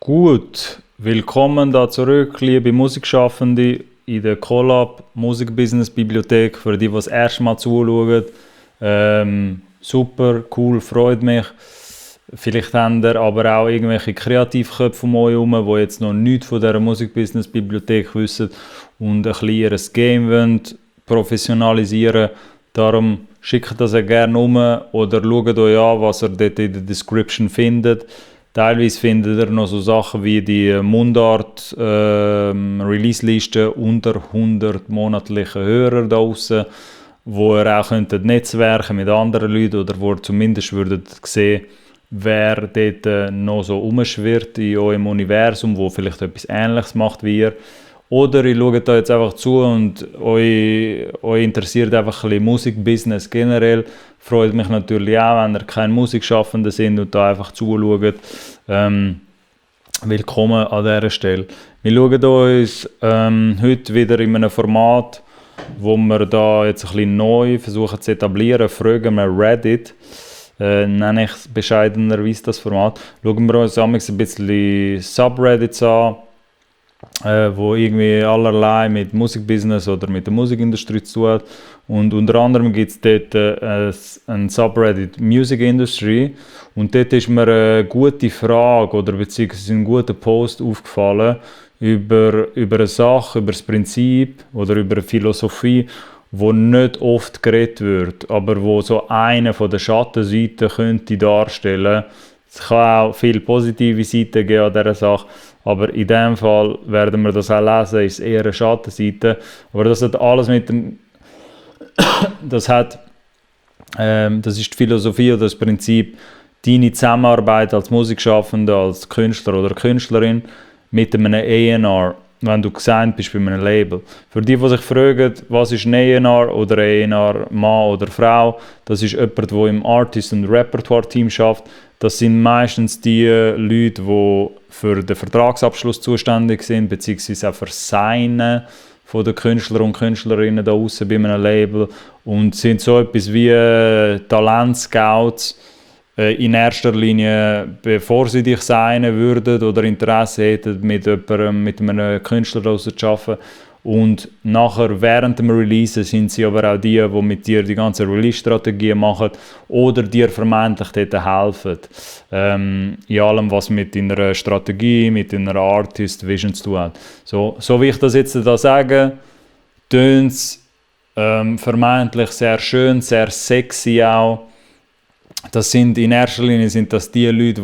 Gut, willkommen da zurück, liebe Musikschaffende, in der Collab Musikbusiness Bibliothek. Für die das erste Mal zuschauen, super, cool, freut mich. Vielleicht habt ihr aber auch irgendwelche Kreativköpfe um euch herum, die jetzt noch nichts von dieser Musikbusiness Bibliothek wissen und ein bisschen ihr Game wollen professionalisieren. Darum schickt das ja gerne um oder schaut euch an, was ihr dort in der Description findet. Teilweise findet ihr noch so Sachen wie die Mundart Release-Liste unter 100 monatlichen Hörer da draussen, wo ihr auch könntet netzwerken mit anderen Leuten oder wo ihr zumindest würdet sehen, wer dort noch so rumschwirrt in eurem Universum, wo vielleicht etwas Ähnliches macht wie ihr. Oder ihr schaut da jetzt einfach zu und euch interessiert einfach ein bisschen Musikbusiness generell. Freut mich natürlich auch, wenn ihr keine Musikschaffenden sind und da einfach zuschaut. Willkommen an dieser Stelle. Wir schauen uns heute wieder in einem Format, wo wir da jetzt ein bisschen neu versuchen zu etablieren. Fragen wir Reddit. Nenne ich bescheidenerweise das Format. Schauen wir uns ein bisschen Subreddits an, wo irgendwie allerlei mit Musikbusiness oder mit der Musikindustrie zu tun hat. Und unter anderem gibt es dort ein Subreddit Music Industry. Und dort ist mir eine gute Frage oder beziehungsweise ein guter Post aufgefallen über eine Sache, über das Prinzip oder über eine Philosophie, wo nicht oft geredet wird, aber wo so eine von der Schattenseiten könnte darstellen. Es kann auch viele positive Seiten geben an dieser Sache, aber in diesem Fall werden wir das auch lesen, ist eher eine Schattenseite. Aber das hat alles mit dem... das ist die Philosophie oder das Prinzip, deine Zusammenarbeit als Musikschaffender, als Künstler oder Künstlerin mit einem A&R, wenn du gesigned bist bei einem Label. Für die sich fragen, was ist ein A&R oder ein A&R Mann oder Frau, das ist jemand, der im Artist- und Repertoire-Team arbeitet. Das sind meistens die Leute, die für den Vertragsabschluss zuständig sind, beziehungsweise auch für das Signen von den Künstler und Künstlerinnen da draussen bei einem Label und sind so etwas wie Talentscouts in erster Linie, bevor sie dich signen würden oder Interesse hätten, mit einem Künstler draussen zu arbeiten. Und nachher, während dem Release, sind sie aber auch die mit dir die ganze Release-Strategie machen oder dir vermeintlich dort helfen. In allem, was mit deiner Strategie, mit deiner Artist-Vision zu tun hat. So wie ich das jetzt da sage, tönt es vermeintlich sehr schön, sehr sexy auch. Das sind in erster Linie sind das die Leute,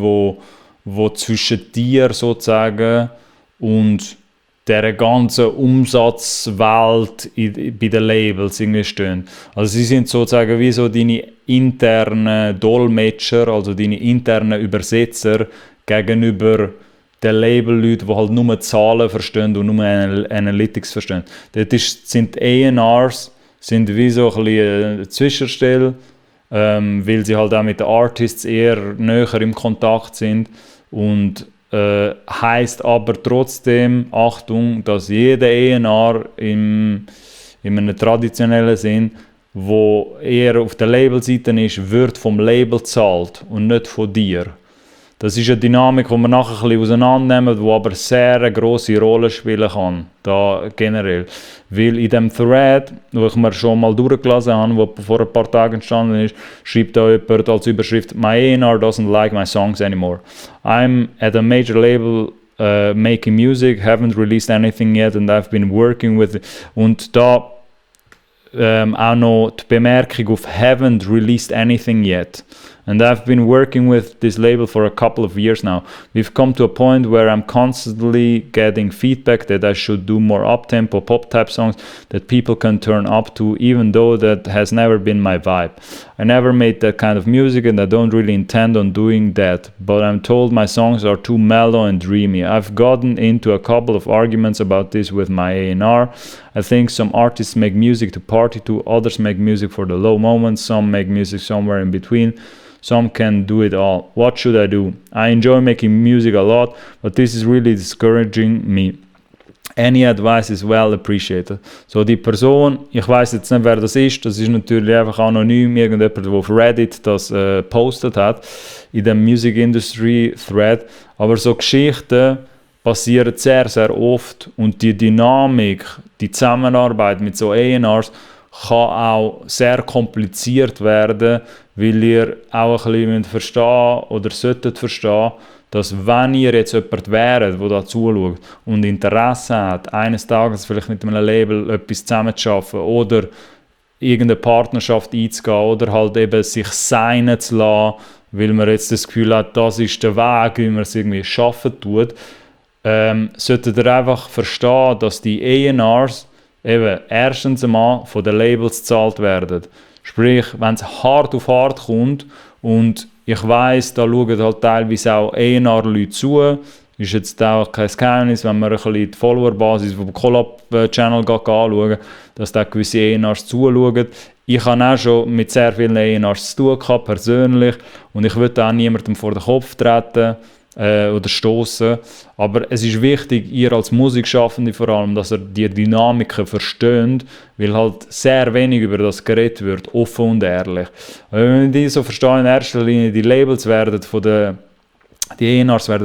die zwischen dir sozusagen und der ganzen Umsatzwelt bei den Labels irgendwie stehen. Also sie sind sozusagen wie so deine internen Dolmetscher, also deine internen Übersetzer gegenüber den Label-Leuten, die halt nur Zahlen verstehen und nur Analytics verstehen. Dort sind A&Rs sind wie so ein bisschen eine Zwischenstelle, weil sie halt auch mit den Artists eher näher im Kontakt sind und heisst aber trotzdem, Achtung, dass jeder A&R in einem traditionellen Sinn, wo eher auf der Labelseite ist, wird vom Label gezahlt und nicht von dir. Das ist eine Dynamik, die wir nachher ein bisschen auseinandernehmen, die aber sehr eine grosse Rolle spielen kann, da generell. Weil in dem Thread, wo ich mir schon mal durchgelesen habe, wo vor ein paar Tagen entstanden ist, schreibt da jemand als Überschrift «My A&R doesn't like my songs anymore. I'm at a major label making music, haven't released anything yet and I've been working with...» Und da auch noch die Bemerkung auf «haven't released anything yet». And I've been working with this label for a couple of years now. We've come to a point where I'm constantly getting feedback that I should do more up-tempo, pop-type songs that people can turn up to, even though that has never been my vibe. I never made that kind of music and I don't really intend on doing that, but I'm told my songs are too mellow and dreamy. I've gotten into a couple of arguments about this with my A&R. I think some artists make music to party to, others make music for the low moments, some make music somewhere in between. Some can do it all. What should I do? I enjoy making music a lot, but this is really discouraging me. Any advice is well appreciated. So die Person, ich weiß jetzt nicht, wer das ist natürlich einfach anonym, irgendjemand, der auf Reddit das postet hat, in dem Music Industry Thread, aber so Geschichten passieren sehr, sehr oft und die Dynamik, die Zusammenarbeit mit so A&Rs kann auch sehr kompliziert werden, weil ihr auch ein bisschen verstehen oder solltet verstehen, dass wenn ihr jetzt jemand wäret, der da zuschaut und Interesse hat, eines Tages vielleicht mit einem Label etwas zusammenzuschaffen oder irgendeine Partnerschaft einzugehen oder halt eben sich signen zu lassen, weil man jetzt das Gefühl hat, das ist der Weg, wie man es irgendwie schaffen tut, solltet ihr einfach verstehen, dass die A&Rs eben erstens einmal von den Labels gezahlt werden. Sprich, wenn es hart auf hart kommt und ich weiss, da schauen halt teilweise auch A&R-Leute zu, ist jetzt auch kein Geheimnis, wenn man ein bisschen die Follower-Basis vom Collab-Channel anschaut, dass da gewisse A&Rs zuschauen. Ich habe auch schon mit sehr vielen A&Rs zu tun gehabt, persönlich, und ich will auch niemandem vor den Kopf treten oder stoßen. Aber es ist wichtig, ihr als Musikschaffende vor allem, dass ihr die Dynamiken versteht, weil halt sehr wenig über das geredet wird, offen und ehrlich. Wenn wir die so verstehen, in erster Linie, die A&Rs werden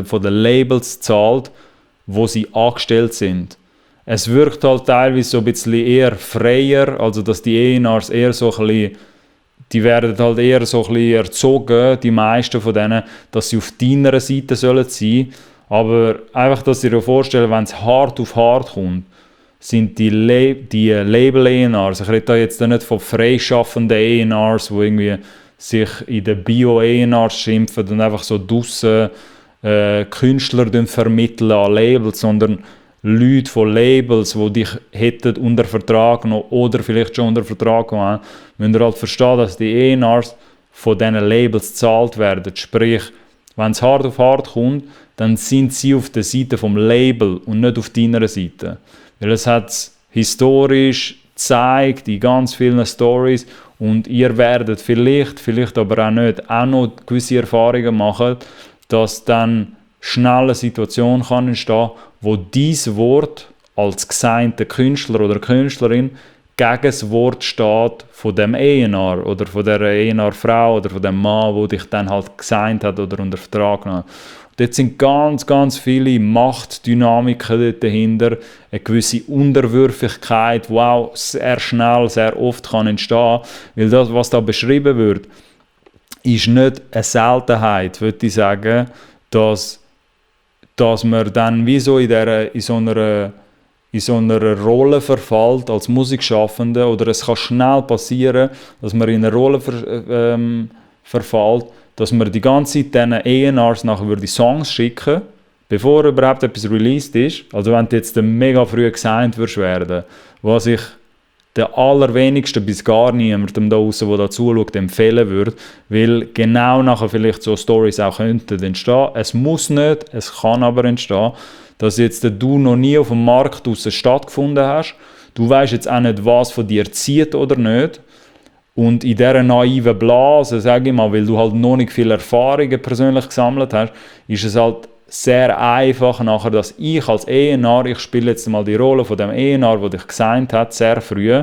von den Labels gezahlt, wo sie angestellt sind. Es wirkt halt teilweise so ein bisschen eher freier, also dass die A&Rs eher so ein bisschen, die werden halt eher so ein bisschen erzogen, die meisten von denen, dass sie auf deiner Seite sollen sein. Aber einfach, dass ihr euch vorstellt, wenn es hart auf hart kommt, sind die Label A&Rs, ich rede da jetzt nicht von freischaffenden A&Rs, die irgendwie sich in den Bio-A&Rs schimpfen und einfach so draussen Künstler vermitteln an Labels, sondern Leute von Labels, die dich hätten unter Vertrag noch oder vielleicht schon unter Vertrag haben, müssen halt verstehen, dass die A&Rs von diesen Labels gezahlt werden. Sprich, wenn es hart auf hart kommt, dann sind sie auf der Seite vom Label und nicht auf deiner Seite. Weil es hat historisch gezeigt in ganz vielen Stories und ihr werdet vielleicht aber auch nicht, auch noch gewisse Erfahrungen machen, dass dann schnell eine Situation kann entstehen, wo dieses Wort als gesignter Künstler oder Künstlerin gegen das Wort steht von dem A&R oder von der A&R-Frau oder von dem Mann, der dich dann halt gesigned hat oder unter Vertrag genommen hat. Dort sind ganz, ganz viele Machtdynamiken dahinter, eine gewisse Unterwürfigkeit, die auch sehr schnell, sehr oft kann entstehen kann, weil das, was da beschrieben wird, ist nicht eine Seltenheit, würde ich sagen, dass man dann wie so in so einer Rolle verfällt als Musikschaffende, oder es kann schnell passieren, dass man in eine Rolle verfällt, dass man die ganze Zeit diesen A&Rs nachher die Songs schicken, bevor überhaupt etwas released ist. Also wenn du jetzt mega früh gesigned wirst werden, was ich der allerwenigsten bis gar niemandem da draussen, der da zuschaut, empfehlen würde, weil genau nachher vielleicht so Stories auch könnten entstehen. Es muss nicht, es kann aber entstehen, dass jetzt du noch nie auf dem Markt draussen stattgefunden hast. Du weißt jetzt auch nicht, was von dir zieht oder nicht. Und in dieser naiven Blase, sage ich mal, weil du halt noch nicht viele Erfahrungen persönlich gesammelt hast, ist es halt sehr einfach nachher, dass ich als A&R, ich spiele jetzt mal die Rolle von dem A&R, der dich gesigned hat, sehr früh.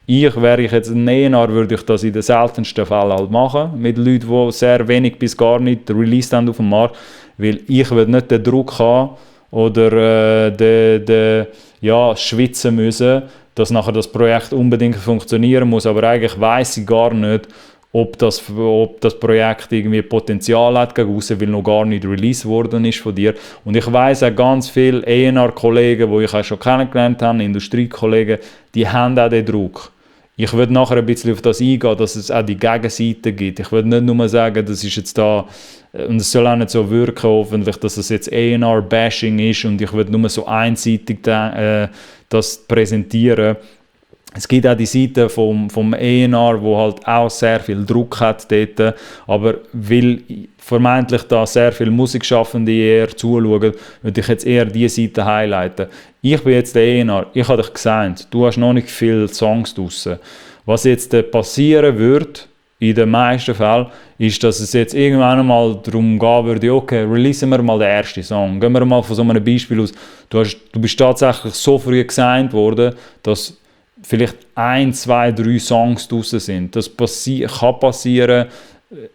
Wäre ich jetzt ein A&R, würde ich das in den seltensten Fällen halt machen, mit Leuten, die sehr wenig bis gar nicht released haben auf dem Markt, weil ich will nicht den Druck haben oder schwitzen müssen, dass nachher das Projekt unbedingt funktionieren muss, aber eigentlich weiss ich gar nicht, ob das Projekt irgendwie Potenzial hat gegen aussen, weil noch gar nicht released worden ist von dir. Und ich weiss auch ganz viele A&R-Kollegen, die ich auch schon kennengelernt habe, Industriekollegen, die haben auch den Druck. Ich würde nachher ein bisschen auf das eingehen, dass es auch die Gegenseite gibt. Ich würde nicht nur sagen, das ist jetzt da, und es soll auch nicht so wirken, hoffentlich, dass es jetzt A&R-Bashing ist und ich würde nur so einseitig das präsentieren. Es gibt auch die Seite vom A&R, wo halt auch sehr viel Druck hat dort, aber weil vermeintlich da sehr viele Musikschaffende eher zuschauen, würde ich jetzt eher diese Seite highlighten. Ich bin jetzt der A&R, ich habe dich gesigned, du hast noch nicht viele Songs draussen. Was jetzt passieren wird, in den meisten Fällen, ist, dass es jetzt irgendwann einmal darum gehen würde, okay, releasen wir mal den ersten Song. Gehen wir mal von so einem Beispiel aus. Du bist tatsächlich so früh gesigned worden, dass vielleicht 1, 2, 3 Songs draussen sind. Das kann passieren.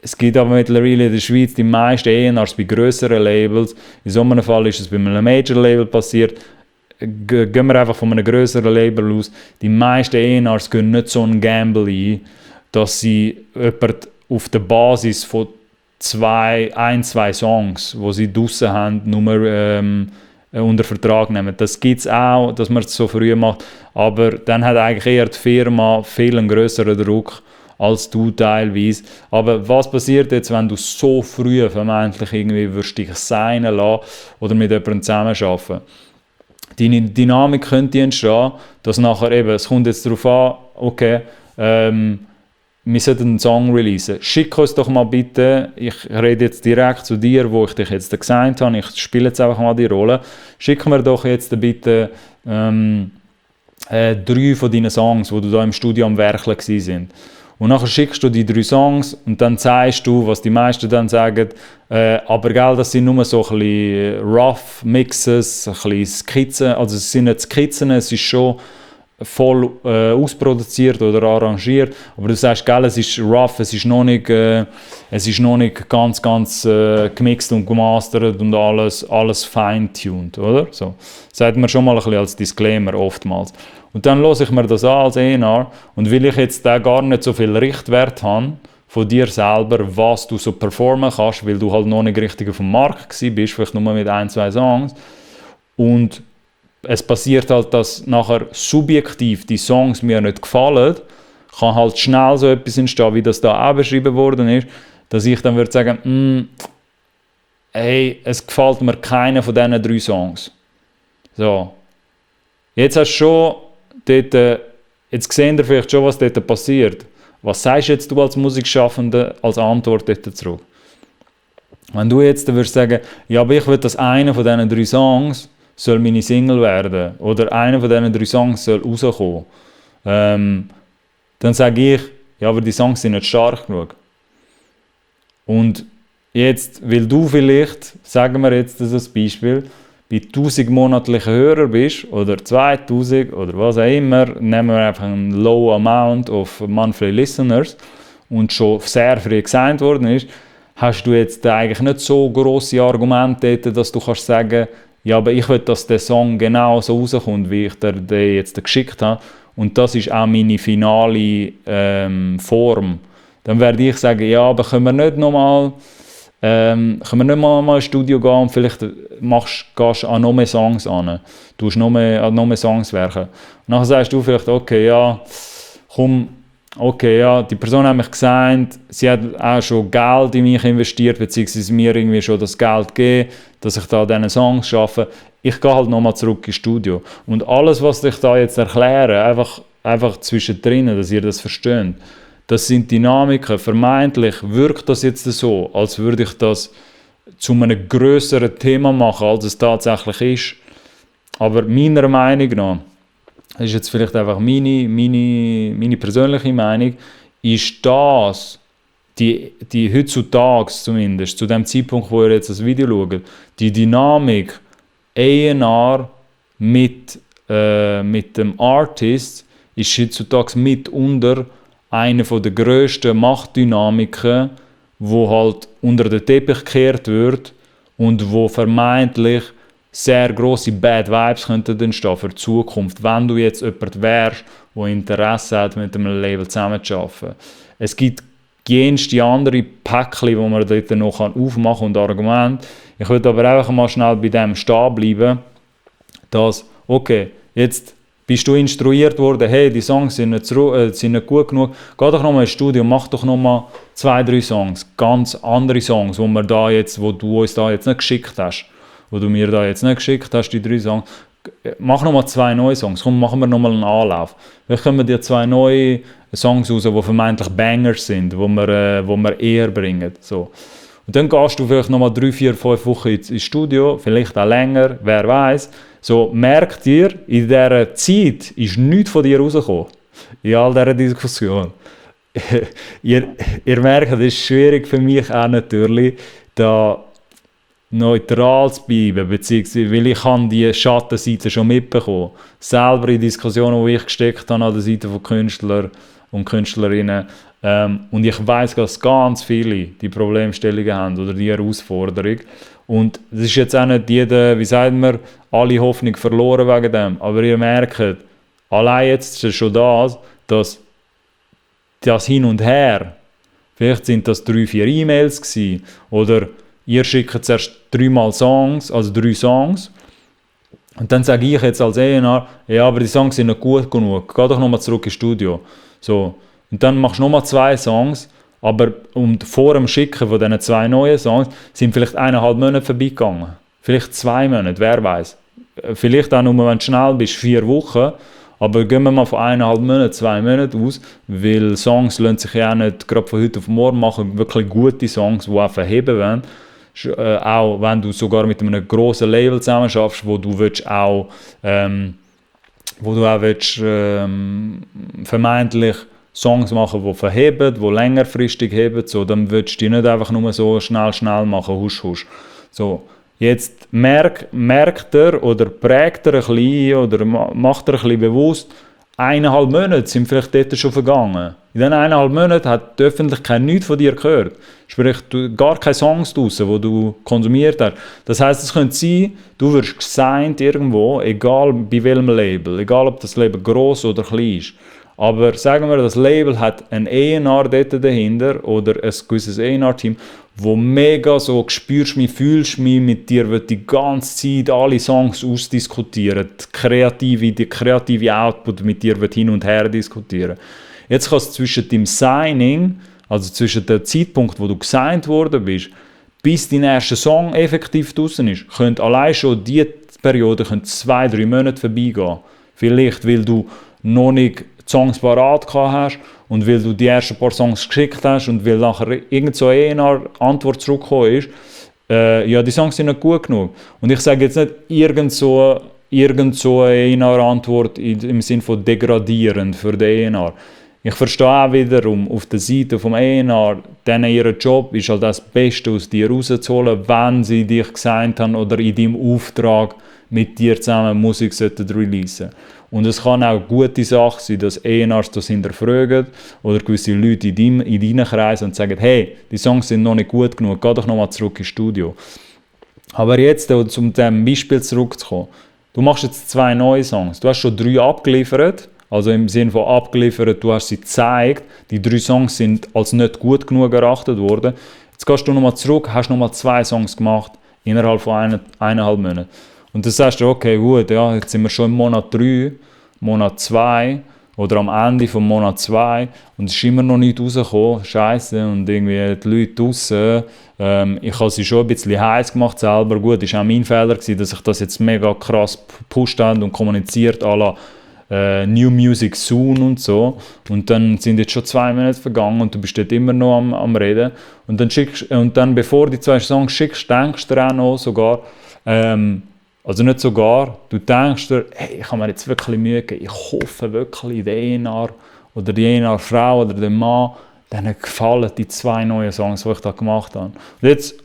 Es gibt aber mittlerweile in der Schweiz die meisten eher als bei grösseren Labels. In so einem Fall ist es bei einem Major-Label passiert. Gehen wir einfach von einem grösseren Label aus. Die meisten A&Rs gehen nicht so einen Gamble ein, dass sie jemanden auf der Basis von 1, 2 Songs, die sie draussen haben, nur unter Vertrag nehmen. Das gibt es auch, dass man es so früh macht, aber dann hat eigentlich eher die Firma viel einen grösseren Druck als du teilweise. Aber was passiert jetzt, wenn du so früh vermeintlich irgendwie würdest dich signen lassen oder mit jemandem zusammenarbeiten? Deine Dynamik könnte entstehen, dass nachher eben, es kommt jetzt darauf an, okay, wir sollten einen Song releasen. Schick uns doch mal bitte, ich rede jetzt direkt zu dir, wo ich dich jetzt gesigned habe, ich spiele jetzt einfach mal die Rolle. Schick mir doch jetzt bitte 3 von deinen Songs, wo du da im Studio am Werkeln sind. Und nachher schickst du die 3 Songs und dann zeigst du, was die meisten dann sagen, aber gell, das sind nur so ein bisschen rough Mixes, ein bisschen Skizzen, also es sind nicht Skizzen, es ist schon voll ausproduziert oder arrangiert, aber du sagst, gell, es ist rough, es ist noch nicht ganz gemixt und gemastert und alles fine-tuned, oder? So. Sagt man schon mal ein bisschen als Disclaimer oftmals. Und dann höre ich mir das an als A&R und weil ich jetzt da gar nicht so viel Richtwert habe von dir selber, was du so performen kannst, weil du halt noch nicht richtig auf dem Markt bist, vielleicht nur mit 1, 2 Songs, und es passiert halt, dass nachher subjektiv die Songs mir nicht gefallen, kann halt schnell so etwas entstehen, wie das da auch beschrieben worden ist, dass ich dann würde sagen, hey, es gefällt mir keiner von diesen 3 Songs. So. Jetzt hast du schon dort, jetzt seht ihr vielleicht schon, was dort passiert. Was sagst jetzt du als Musikschaffender als Antwort dort zurück? Wenn du jetzt würdest sagen, ja, aber ich will, dass einer von diesen 3 Songs soll meine Single werden oder einer von diesen 3 Songs soll rauskommen, dann sage ich, ja, aber die Songs sind nicht stark genug. Und jetzt, weil du vielleicht, sagen wir jetzt das als Beispiel, bei 1000 monatlichen Hörer bist oder 2000 oder was auch immer, nehmen wir einfach einen low amount of monthly listeners und schon sehr früh gesigned worden ist, hast du jetzt eigentlich nicht so grosse Argumente, dass du kannst sagen, ja, aber ich will, dass der Song genau so rauskommt, wie ich dir den jetzt geschickt habe. Und das ist auch meine finale Form. Dann werde ich sagen, ja, aber können wir nicht mal ins Studio gehen und vielleicht gehst du an noch mehr Songs an. Du hast an noch mehr Songs werken. Und dann sagst du vielleicht, okay, ja, die Person hat mich gesigned, sie hat auch schon Geld in mich investiert, beziehungsweise mir irgendwie schon das Geld gegeben, dass ich da diese Songs schaffe. Ich gehe halt nochmal zurück ins Studio. Und alles, was ich da jetzt erkläre, einfach zwischendrin, dass ihr das versteht, das sind Dynamiken. Vermeintlich wirkt das jetzt so, als würde ich das zu einem grösseren Thema machen, als es tatsächlich ist. Aber meiner Meinung nach, das ist jetzt vielleicht einfach meine persönliche Meinung, ist das, die heutzutage zumindest, zu dem Zeitpunkt, wo ihr jetzt das Video schaut, die Dynamik A&R mit dem Artist ist heutzutage mitunter eine der grössten Machtdynamiken, wo halt unter den Teppich gekehrt wird und wo vermeintlich sehr grosse Bad Vibes könnten entstehen für die Zukunft, wenn du jetzt jemand wärst, der Interesse hat, mit einem Label zusammenzuarbeiten. Es gibt jenste andere Päckchen, die man dort noch aufmachen kann und Argumente. Ich würde aber einfach mal schnell bei dem stehen bleiben, dass, okay, jetzt bist du instruiert worden, hey, die Songs sind nicht gut genug, geh doch nochmal ins Studio, mach doch nochmal 2, 3 Songs, ganz andere Songs, wo du uns da jetzt nicht geschickt hast. Wo du mir da jetzt nicht geschickt hast, die 3 Songs, mach nochmal 2 neue Songs, komm, machen wir nochmal einen Anlauf. Vielleicht können wir dir 2 neue Songs raus, die vermeintlich Bangers sind, wo wir eher bringen. So. Und dann gehst du vielleicht nochmal 3, 4, 5 Wochen ins Studio, vielleicht auch länger, wer weiß. So, merkt ihr, in dieser Zeit ist nichts von dir rausgekommen. In all dieser Diskussion. ihr merkt, es ist schwierig für mich auch natürlich, da neutral zu bleiben, beziehungsweise, weil ich habe die Schattenseite schon mitbekommen. Selber in Diskussionen, die ich gesteckt habe an der Seite von Künstlern und Künstlerinnen. Und ich weiss, dass ganz viele die Problemstellungen haben oder die Herausforderung. Und das ist jetzt auch nicht jeder, wie sagt man, alle Hoffnung verloren wegen dem. Aber ihr merkt, allein jetzt ist schon dass das Hin und Her, vielleicht sind das 3-4 E-Mails gewesen, oder ihr schickt zuerst 3 Songs, also 3 Songs, und dann sage ich jetzt als A&R, ja, aber die Songs sind nicht gut genug, geh doch nochmal zurück ins Studio. So. Und dann machst du nochmal 2 Songs, aber vor dem Schicken von diesen 2 neuen Songs sind vielleicht 1,5 Monate vorbeigegangen. Vielleicht 2 Monate, wer weiß. Vielleicht auch nur, wenn du schnell bist, 4 Wochen. Aber gehen wir mal von 1,5 Monaten, 2 Monaten aus, weil Songs lassen sich ja auch nicht gerade von heute auf morgen machen, wirklich gute Songs, die auch verheben wollen. Auch wenn du sogar mit einem grossen Label zusammen schaffst, wo du auch willst, vermeintlich Songs machen, die verheben, die längerfristig heben, so, dann willst du die nicht einfach nur so schnell machen, husch, husch. So. Jetzt merkt er oder prägt er ein bisschen oder macht er ein bisschen bewusst, 1,5 Monate sind vielleicht dort schon vergangen. In diesen 1,5 Monaten hat die Öffentlichkeit nichts von dir gehört. Sprich, gar keine Songs draussen, die du konsumiert hast. Das heisst, es könnte sein, du wirst gesigned irgendwo, egal bei welchem Label, egal ob das Label gross oder klein ist. Aber sagen wir, das Label hat ein A&R dort dahinter oder ein gewisses A&R-Team, wo mega so spürst mich, fühlst mich mit dir, wird die ganze Zeit alle Songs ausdiskutieren, die kreative Output mit dir wird hin und her diskutieren. Jetzt kannst du zwischen dem Signing, also zwischen dem Zeitpunkt, wo du gesigned worden bist, bis dein erster Song effektiv draussen ist, könnte allein schon diese Periode 2-3 Monate vorbeigehen. Vielleicht, weil du noch nicht Songs parat gehabt hast und weil du die ersten paar Songs geschickt hast und weil nachher irgend so eine Antwort zurückgekommen ist, ja, die Songs sind nicht gut genug. Und ich sage jetzt nicht irgend so eine Antwort im Sinne von degradierend für den A&R. Ich verstehe auch wiederum, auf der Seite vom A&R, denen ihr Job ist halt das Beste aus dir rauszuholen, wenn sie dich gesigned haben oder in deinem Auftrag mit dir zusammen Musik releasen. Und es kann auch eine gute Sache sein, dass A&Rs das hinterfragen oder gewisse Leute in deinen Kreisen und sagen, hey, die Songs sind noch nicht gut genug, geh doch nochmal zurück ins Studio. Aber jetzt, um zu diesem Beispiel zurückzukommen, du machst jetzt 2 neue Songs, du hast schon 3 abgeliefert, also im Sinne von abgeliefert, du hast sie gezeigt, die 3 Songs sind als nicht gut genug erachtet worden. Jetzt gehst du nochmal zurück, hast nochmal 2 Songs gemacht, innerhalb von 1,5 Monaten. Und dann sagst du, okay, gut, ja, jetzt sind wir schon im Monat 3, Monat 2 oder am Ende vom Monat 2 und es ist immer noch nicht rausgekommen, scheiße, und irgendwie die Leute draussen, ich habe sie schon ein bisschen heiß gemacht selber, gut, das war auch mein Fehler gewesen, dass ich das jetzt mega krass gepusht habe und kommuniziert à la New Music Soon und so, und dann sind jetzt schon 2 Monate vergangen und du bist dort immer noch am Reden und dann bevor die 2 Songs schickst, denkst du auch noch sogar, also nicht sogar, du denkst dir, hey, ich habe mir jetzt wirklich Mühe gegeben, ich hoffe wirklich, der A&R oder die A&R-Frau oder der Mann, denen gefallen die 2 neuen Songs, die ich da gemacht habe. Und jetzt,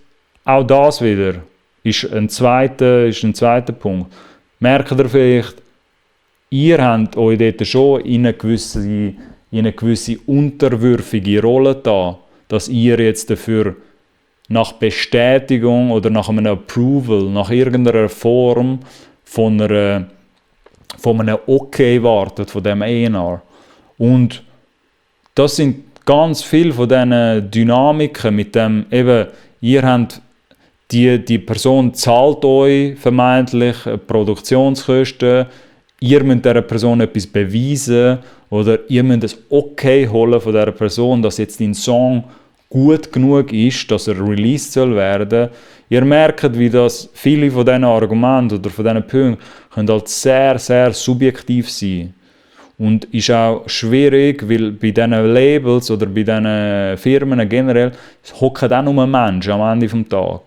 auch das wieder, ist ein zweiter Punkt. Merkt ihr vielleicht, ihr habt euch dort schon in eine gewisse unterwürfige Rolle da, dass ihr jetzt dafür nach Bestätigung oder nach einem Approval, nach irgendeiner Form von einem Okay wartet, von dem A&R. Und das sind ganz viele von diesen Dynamiken mit dem, eben, ihr habt die Person zahlt euch vermeintlich Produktionskosten, ihr müsst dieser Person etwas beweisen oder ihr müsst ein Okay holen von dieser Person, dass jetzt dein Song gut genug ist, dass er released soll werden. Ihr merkt, wie das viele von diesen Argumenten oder von diesen Punkten können halt sehr, sehr subjektiv sein. Und ist auch schwierig, weil bei diesen Labels oder bei diesen Firmen generell hocken auch nur Menschen am Ende des Tages,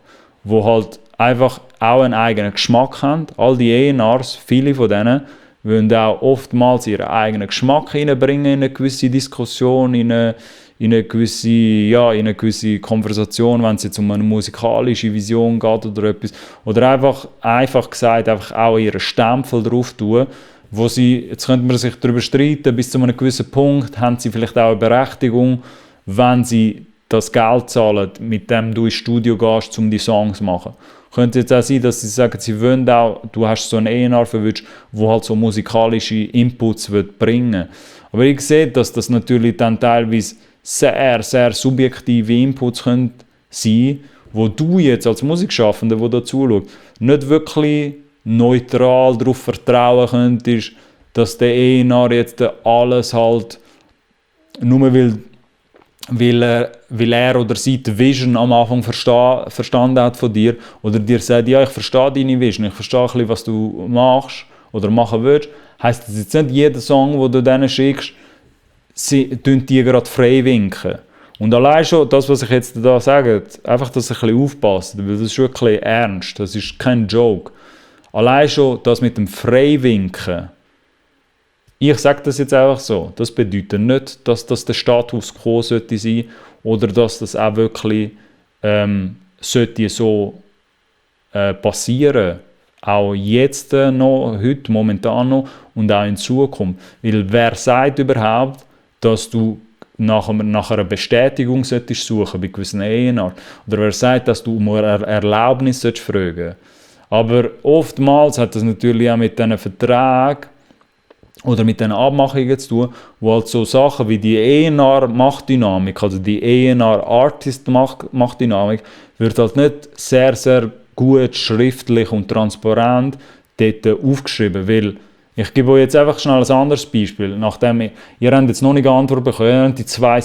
die halt einfach auch einen eigenen Geschmack haben. All die A&Rs, viele von denen, wollen auch oftmals ihren eigenen Geschmack hineinbringen in eine gewisse Diskussion, in eine gewisse Konversation, wenn es jetzt um eine musikalische Vision geht oder etwas. Oder einfach gesagt, einfach auch ihren Stempel drauf tun, wo sie, jetzt könnte man sich darüber streiten, bis zu einem gewissen Punkt haben sie vielleicht auch eine Berechtigung, wenn sie das Geld zahlen, mit dem du ins Studio gehst, um die Songs zu machen. Könnte jetzt auch sein, dass sie sagen, sie wollen auch, du hast so einen A&R verwünscht, wo halt so musikalische Inputs bringen will. Aber ich sehe, dass das natürlich dann teilweise sehr, sehr subjektive Inputs können sein, wo du jetzt als Musikschaffender, der da zuschaut, nicht wirklich neutral darauf vertrauen könntest, dass der A&R jetzt alles halt nur weil er oder sie die Vision am Anfang verstanden hat von dir oder dir sagt, ja, ich verstehe deine Vision, ich verstehe ein bisschen, was du machst oder machen willst, heisst das jetzt nicht, jeder Song, den du denen schickst, sie die gerade frei winken. Und allein schon das, was ich jetzt da sage, einfach, dass ich ein bisschen aufpasst, weil das ist wirklich ernst, das ist kein Joke. Allein schon das mit dem Freiwinken, ich sage das jetzt einfach so, das bedeutet nicht, dass das der Status quo sollte sein oder dass das auch wirklich sollte so passieren. Auch jetzt noch, heute, momentan noch und auch in Zukunft. Weil wer sagt überhaupt, dass du nach einer Bestätigung solltest suchen bei gewissen A&R? Oder wer sagt, dass du um eine Erlaubnis solltest fragen? Aber oftmals hat das natürlich auch mit diesen Verträgen oder mit den Abmachungen zu tun, wo halt so Sachen wie die A&R-Machtdynamik, also die A&R-Artist-Machtdynamik, wird halt nicht sehr, sehr gut, schriftlich und transparent dort aufgeschrieben, weil ich gebe euch jetzt einfach schnell ein anderes Beispiel. Nachdem ihr habt jetzt noch nicht Antwort bekommen, die zwei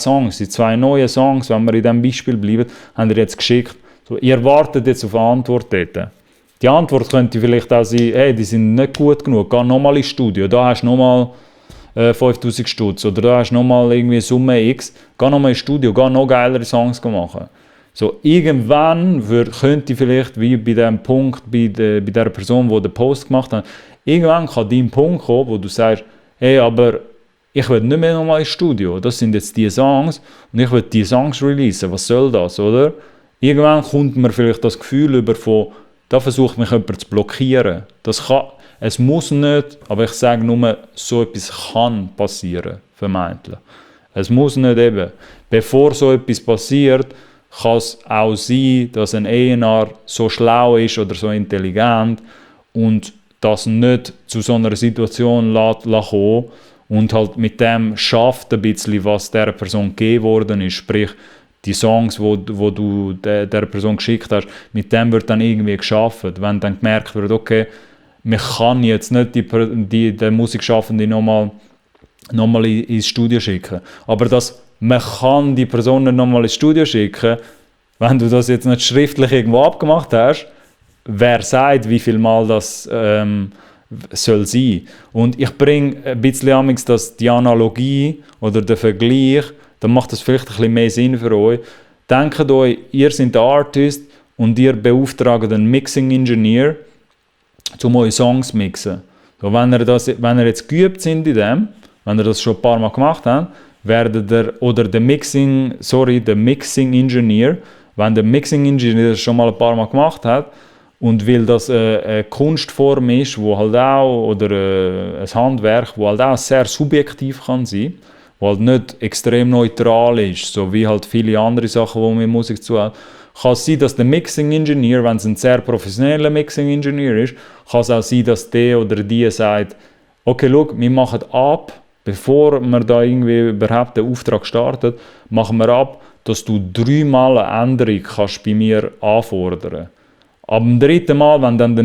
neuen Songs, wenn wir in diesem Beispiel bleiben, habt ihr jetzt geschickt. So, ihr wartet jetzt auf eine Antwort dort. Die Antwort könnte vielleicht auch sein, hey, die sind nicht gut genug, geh nochmal ins Studio, da hast du nochmal 5000 Stutz oder da hast du nochmal irgendwie Summe X, geh nochmal ins Studio, geh noch geilere Songs machen. So, irgendwann könnte vielleicht, wie bei dem Punkt, bei der Person, die den Post gemacht hat, irgendwann kann dein Punkt kommen, wo du sagst, hey, aber ich will nicht mehr nochmal ins Studio, das sind jetzt die Songs und ich will die Songs releasen, was soll das, oder? Irgendwann kommt mir vielleicht das Gefühl über von, da versucht mich jemand zu blockieren. Es muss nicht, aber ich sage nur, so etwas kann passieren, vermeintlich. Es muss nicht eben. Bevor so etwas passiert, kann es auch sein, dass ein A&R so schlau ist oder so intelligent und das nicht zu so einer Situation kommen und halt mit dem schafft ein bisschen, was dieser Person gegeben worden ist. Sprich, die Songs, wo du der Person geschickt hast, mit dem wird dann irgendwie geschaffen. Wenn dann gemerkt wird, okay, man kann jetzt nicht den Musikschaffenden nochmal ins Studio schicken. Aber man kann die Person nicht nochmal ins Studio schicken, wenn du das jetzt nicht schriftlich irgendwo abgemacht hast, wer sagt, wie viel Mal das soll sein. Und ich bringe ein bisschen die Analogie oder den Vergleich, dann macht das vielleicht ein bisschen mehr Sinn für euch. Denkt euch, ihr seid der Artist und ihr beauftragt einen Mixing Engineer, um eure Songs zu mixen. So, wenn ihr jetzt geübt sind in dem, wenn ihr das schon ein paar Mal gemacht habt, der Mixing Engineer, wenn der Mixing Engineer das schon mal ein paar Mal gemacht hat und weil das eine Kunstform ist, wo halt auch, oder ein Handwerk, wo halt auch sehr subjektiv kann sein, wo halt nicht extrem neutral ist, so wie halt viele andere Sachen, die mit Musik zu haben, kann es sein, dass der Mixing Engineer, wenn es ein sehr professioneller Mixing Engineer ist, kann es auch sein, dass der oder die sagt, okay, schau, wir machen ab, bevor wir da irgendwie überhaupt den Auftrag startet, machen wir ab, dass du 3-mal eine Änderung kannst bei mir anfordern. Ab dem 3. Mal, wenn dann der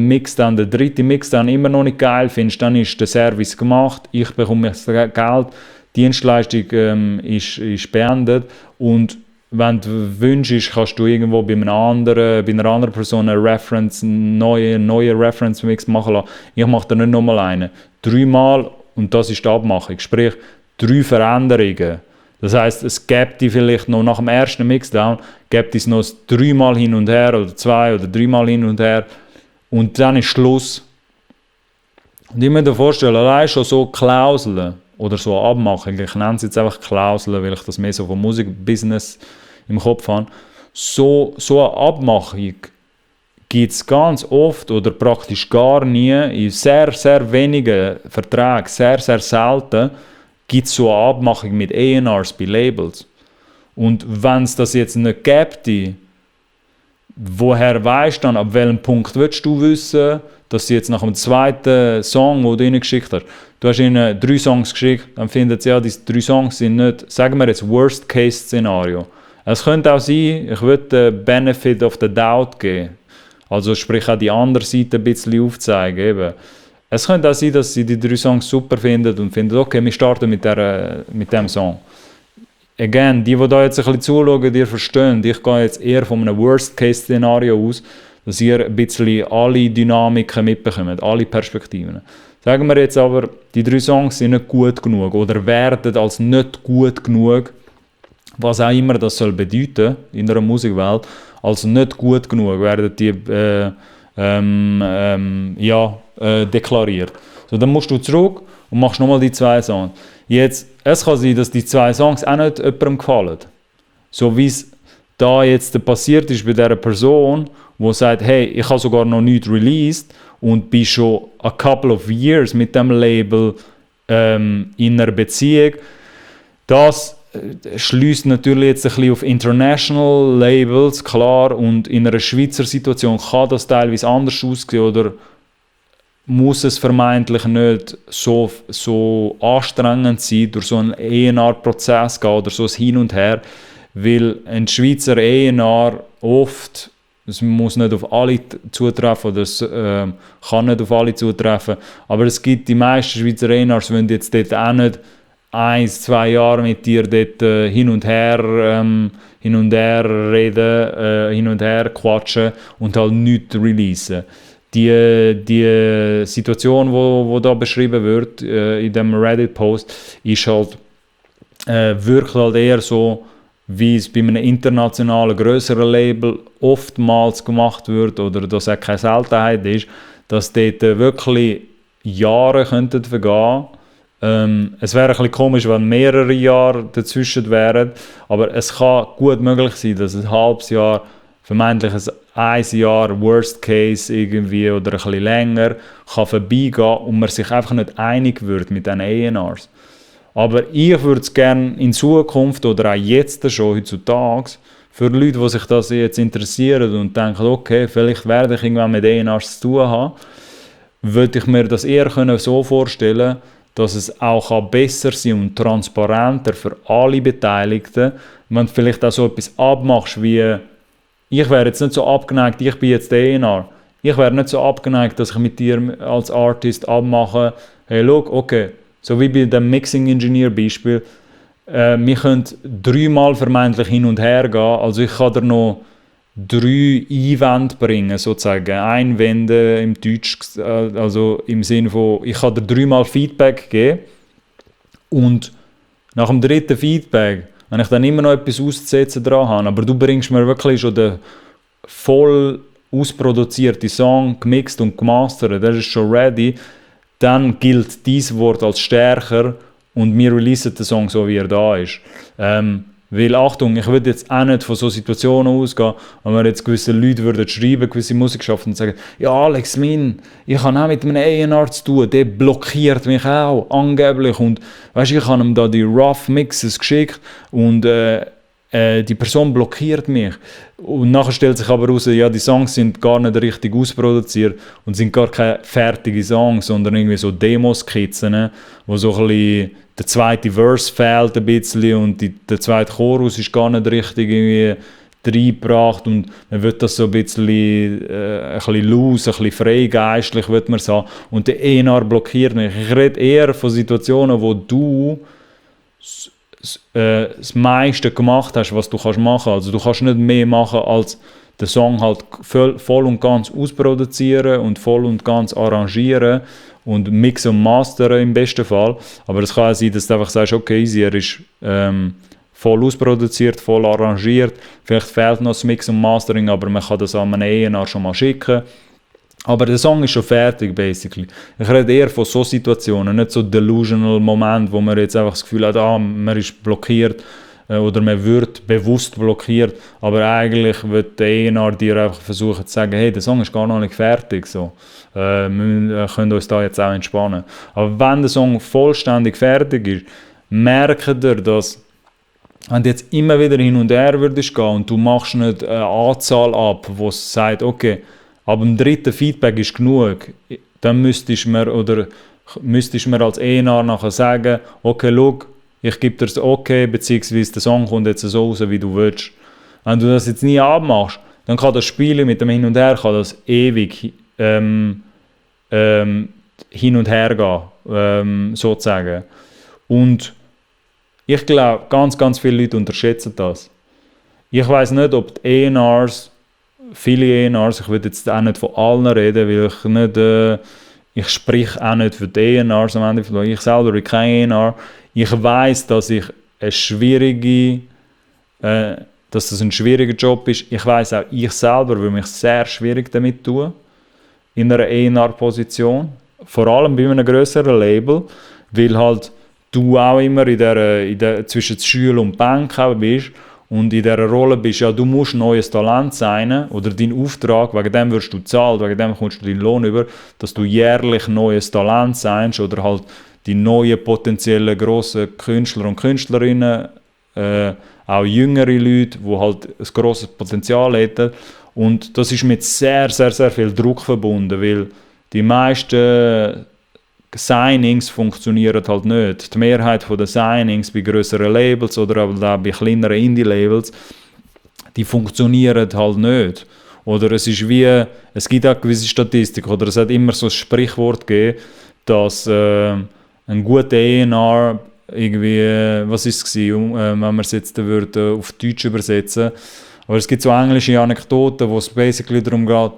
dritte Mix dann immer noch nicht geil findest, dann ist der Service gemacht, ich bekomme das Geld, die Dienstleistung ist beendet und wenn du wünschst, kannst du irgendwo bei einer anderen Person einen neuen Reference-Mix machen lassen. Ich mache da nicht nochmal einen. 3-mal und das ist die Abmachung. Sprich, 3 Veränderungen. Das heisst, es gibt die vielleicht noch nach dem ersten Mixdown, gibt es noch 3-mal hin und her oder 2 oder 3-mal hin und her und dann ist Schluss. Und ich muss mir vorstellen, allein schon so Klauseln oder so Abmachungen, ich nenne es jetzt einfach Klauseln, weil ich das mehr so vom Musikbusiness im Kopf habe, so eine Abmachung gibt es ganz oft oder praktisch gar nie, in sehr, sehr wenigen Verträgen, sehr, sehr selten, gibt es so eine Abmachung mit A&Rs bei Labels. Und wenn es das jetzt nicht gäbe, woher weißt du dann, ab welchem Punkt willst du wissen, dass sie jetzt nach dem zweiten Song, den du ihnen geschickt hast, du hast ihnen 3 Songs geschickt, dann finden sie, ja, diese 3 Songs sind nicht, sagen wir jetzt, Worst-Case-Szenario. Es könnte auch sein, ich würde den Benefit of the Doubt geben. Also sprich auch die andere Seite ein bisschen aufzeigen. Eben. Es könnte auch sein, dass sie die 3 Songs super finden und finden, okay, wir starten mit dem Song. Again, die da jetzt ein bisschen zuschauen, die verstehen, ich gehe jetzt eher von einem Worst-Case-Szenario aus, dass ihr ein bisschen alle Dynamiken mitbekommt, alle Perspektiven. Sagen wir jetzt aber, die 3 Songs sind nicht gut genug oder werden als nicht gut genug, was auch immer das soll bedeuten in einer Musikwelt, also nicht gut genug werden die deklariert. So, dann musst du zurück und machst nochmal die 2 Songs. Jetzt, es kann sein, dass die 2 Songs auch nicht jemandem gefallen. So wie es da jetzt passiert ist bei dieser Person, die sagt, hey, ich habe sogar noch nichts released und bin schon a couple of years mit dem Label in einer Beziehung. Das schließt natürlich jetzt ein bisschen auf International Labels, klar, und in einer Schweizer Situation kann das teilweise anders aussehen oder muss es vermeintlich nicht so anstrengend sein, durch so einen A&R-Prozess gehen oder so ein Hin und Her, weil ein Schweizer A&R oft, es muss nicht auf alle zutreffen oder es kann nicht auf alle zutreffen, aber es gibt die meisten Schweizer A&Rs, wenn jetzt dort auch nicht 1-2 Jahre mit dir dort hin und her reden, hin und her quatschen und halt nichts releasen. Die Situation, wo da beschrieben wird in dem Reddit-Post, ist halt, wirkt halt eher so, wie es bei einem internationalen, grösseren Label oftmals gemacht wird oder das auch keine Seltenheit ist, dass dort wirklich Jahre könnten vergehen. Es wäre ein bisschen komisch, wenn mehrere Jahre dazwischen wären, aber es kann gut möglich sein, dass ein halbes Jahr, vermeintlich ein Jahr, Worst Case irgendwie oder ein bisschen länger, kann vorbeigehen und man sich einfach nicht einig wird mit den A&Rs. Aber ich würde es gerne in Zukunft oder auch jetzt schon heutzutage für Leute, die sich das jetzt interessieren und denken, okay, vielleicht werde ich irgendwann mit A&Rs zu tun haben, würde ich mir das eher so vorstellen, dass es auch besser sein und transparenter für alle Beteiligten, wenn du vielleicht auch so etwas abmachst wie, ich wäre jetzt nicht so abgeneigt, ich bin jetzt der A&R, ich wäre nicht so abgeneigt, dass ich mit dir als Artist abmache, hey, look, okay, so wie bei dem Mixing-Engineer-Beispiel, wir können 3-mal vermeintlich hin und her gehen, also ich kann dir noch 3 Einwände bringen, sozusagen. Einwände im Deutsch, also im Sinne von, ich kann dir 3-mal Feedback geben und nach dem 3. Feedback, wenn ich dann immer noch etwas auszusetzen dran habe, aber du bringst mir wirklich schon den voll ausproduzierte Song, gemixt und gemastert, der ist schon ready, dann gilt dieses Wort als stärker und wir releasen den Song so, wie er da ist. Weil, Achtung, ich würde jetzt auch nicht von so Situationen ausgehen, wenn wir jetzt gewisse Leute würden schreiben, gewisse Musikschaften und sagen, ja Alex, ich habe auch mit einem A&R zu tun, der blockiert mich auch, angeblich, und weißt, ich habe ihm da die Rough Mixes geschickt und die Person blockiert mich. Und nachher stellt sich aber heraus, ja, die Songs sind gar nicht richtig ausproduziert und sind gar keine fertigen Songs, sondern irgendwie so Demo-Skizzen, wo so ein bisschen der zweite Verse fehlt ein bisschen und der zweite Chorus ist gar nicht richtig irgendwie reingebracht und man will das so ein bisschen loose, ein bisschen freigeistlich, wird man sagen. Und der A&R blockiert mich. Ich rede eher von Situationen, wo du das meiste gemacht hast, was du kannst machen. Also du kannst nicht mehr machen, als den Song halt voll und ganz ausproduzieren und voll und ganz arrangieren und mixen und masteren im besten Fall. Aber es kann auch sein, dass du einfach sagst, okay, easy, er ist voll ausproduziert, voll arrangiert. Vielleicht fehlt noch das Mix und Mastering, aber man kann das an einen A&R schon mal schicken. Aber der Song ist schon fertig, basically. Ich rede eher von so Situationen, nicht so delusional Moment, wo man jetzt einfach das Gefühl hat, man ist blockiert oder man wird bewusst blockiert, aber eigentlich wird der ENR dir einfach versuchen zu sagen, hey, der Song ist gar noch nicht fertig, so. Wir können uns da jetzt auch entspannen. Aber wenn der Song vollständig fertig ist, merkt ihr, dass wenn du jetzt immer wieder hin und her würdest gehen und du machst nicht eine Anzahl ab, wo es sagt, okay, ab dem dritten Feedback ist genug, dann müsstest du mir als ENR nachher sagen, okay, schau, ich gebe dir das okay, beziehungsweise der Song kommt jetzt so raus, wie du willst. Wenn du das jetzt nie abmachst, dann kann das Spielen mit dem Hin und Her kann das ewig hin und her gehen, sozusagen. Und ich glaube, ganz, ganz viele Leute unterschätzen das. Ich weiß nicht, ob die ENRs, viele ENRs, ich will jetzt auch nicht von allen reden, weil ich nicht, ich sprich auch nicht für die ENRs am Ende, weil ich selber bin kein ENR. Ich weiß, dass dass das ein schwieriger Job ist. Ich weiß auch, ich selber würde mich sehr schwierig damit tun, in einer ENR-Position. Vor allem bei einem grösseren Label, weil halt du auch immer zwischen Schule und Bank bist und in dieser Rolle bist, ja, du musst neues Talent sein oder dein Auftrag, wegen dem wirst du zahlt, wegen dem kommst du deinen Lohn über, dass du jährlich neues Talent seinst oder halt die neuen potenziellen grossen Künstler und Künstlerinnen, auch jüngere Leute, die halt ein grosses Potenzial hätten. Und das ist mit sehr, sehr, sehr viel Druck verbunden, weil die meisten Signings funktionieren halt nicht. Die Mehrheit der Signings bei grösseren Labels oder auch bei kleineren Indie-Labels, die funktionieren halt nicht. Oder es gibt auch gewisse Statistik, oder es hat immer so ein Sprichwort gegeben, dass ein guter ENR irgendwie, was ist es gewesen, wenn man es jetzt auf Deutsch übersetzen. Aber es gibt so englische Anekdoten, wo es basically darum geht,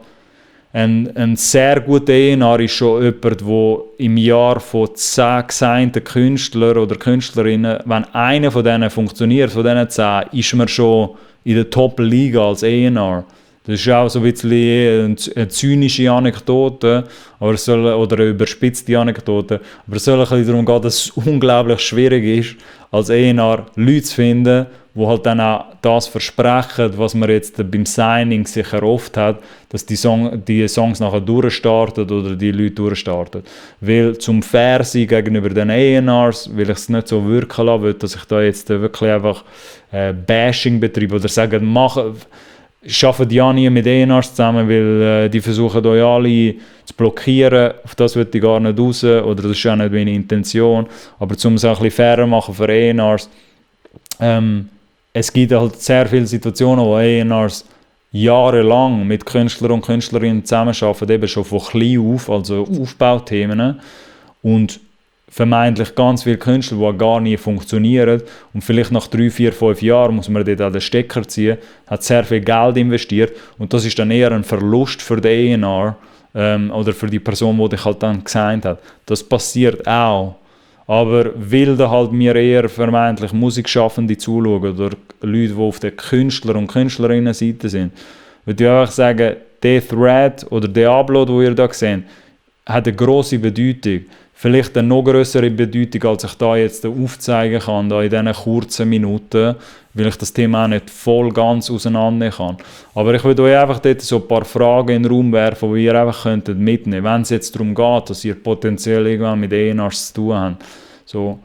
ein sehr guter ENR ist schon jemand, der im Jahr von 10 gesignten Künstlern oder Künstlerinnen, wenn einer von denen funktioniert, von diesen 10, ist man schon in der Top-Liga als ENR. Das ist auch so ein bisschen eine zynische Anekdote oder eine überspitzte Anekdote. Aber es soll ein bisschen darum gehen, dass es unglaublich schwierig ist, als ENR Leute zu finden, die halt dann auch das versprechen, was man jetzt beim Signing sich erhofft hat, dass die Songs nachher durchstarten oder die Leute durchstarten. Weil zum fair sein gegenüber den ENRs, weil ich es nicht so wirken lassen will, dass ich da jetzt wirklich einfach Bashing betreibe oder sage, arbeiten ja nie mit ENRs zusammen, weil die versuchen euch alle zu blockieren. Auf das will ich gar nicht raus, oder das ist auch nicht meine Intention. Aber um es auch ein bisschen fairer machen für ENRs, es gibt halt sehr viele Situationen, wo ENRs jahrelang mit Künstlern und Künstlerinnen zusammenarbeiten, eben schon von klein auf, also Aufbauthemen. Und vermeintlich ganz viele Künstler, die gar nie funktionieren und vielleicht nach 3, 4, 5 Jahren muss man dort an den Stecker ziehen, hat sehr viel Geld investiert und das ist dann eher ein Verlust für den ENR oder für die Person, die dich halt dann gesigned hat. Das passiert auch, aber weil da halt mir eher vermeintlich Musikschaffende zuschauen oder Leute, die auf der Künstler- und Künstlerinnen-Seite sind, würde ich einfach sagen, der Thread oder der Upload, den ihr da seht, hat eine grosse Bedeutung. Vielleicht eine noch größere Bedeutung, als ich da jetzt aufzeigen kann, da in diesen kurzen Minuten, weil ich das Thema auch nicht voll ganz auseinandernehmen kann. Aber ich würde euch einfach dort so ein paar Fragen in den Raum werfen, die ihr einfach mitnehmen könntet, wenn es jetzt darum geht, dass ihr potenziell irgendwann mit ENRs zu tun habt. So,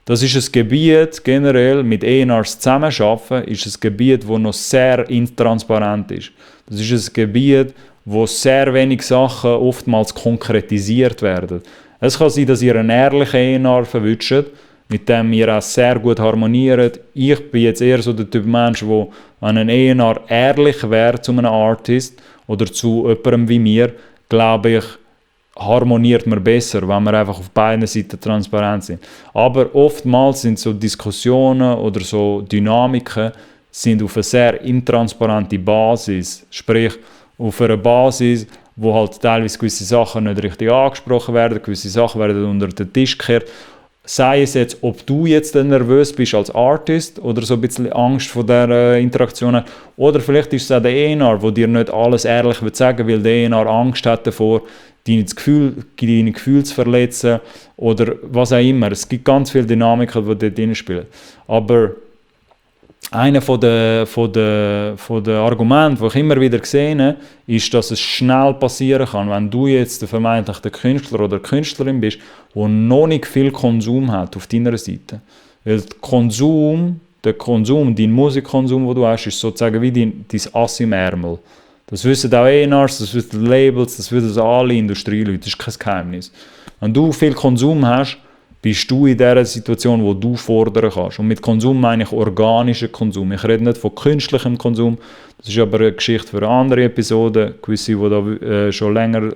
das ist ein Gebiet, generell mit ENRs zusammenarbeiten, ist ein Gebiet, das noch sehr intransparent ist. Das ist ein Gebiet, wo sehr wenig Sachen oftmals konkretisiert werden. Es kann sein, dass ihr einen ehrlichen ENR verwünscht, mit dem ihr auch sehr gut harmoniert. Ich bin jetzt eher so der Typ Mensch, der an einen ENR ehrlich wäre zu einem Artist oder zu jemandem wie mir, glaube ich, harmoniert man besser, wenn wir einfach auf beiden Seiten transparent sind. Aber oftmals sind so Diskussionen oder so Dynamiken sind auf eine sehr intransparente Basis, sprich auf einer Basis, wo halt teilweise gewisse Sachen nicht richtig angesprochen werden, gewisse Sachen werden unter den Tisch gekehrt. sei es jetzt, ob du jetzt dann nervös bist als Artist oder so ein bisschen Angst vor dieser Interaktion hast, oder vielleicht ist es auch der A&R, der dir nicht alles ehrlich sagen will, weil der A&R Angst hat davor, deine Gefühle zu verletzen oder was auch immer. Es gibt ganz viele Dynamiken, die dort drin spielen. Aber einer von den Argumenten, die ich immer wieder sehe, ist, dass es schnell passieren kann, wenn du jetzt vermeintlich der Künstler oder Künstlerin bist, der noch nicht viel Konsum hat auf deiner Seite. Weil der Konsum, dein Musikkonsum, den du hast, ist sozusagen wie dein Ass im Ärmel. Das wissen auch A&Rs, das wissen Labels, das wissen alle Industrieleute, das ist kein Geheimnis. Wenn du viel Konsum hast, bist du in dieser Situation, wo du fordern kannst. Und mit Konsum meine ich organischen Konsum. Ich rede nicht von künstlichem Konsum, das ist aber eine Geschichte für eine andere Episode. Gewisse, die da schon länger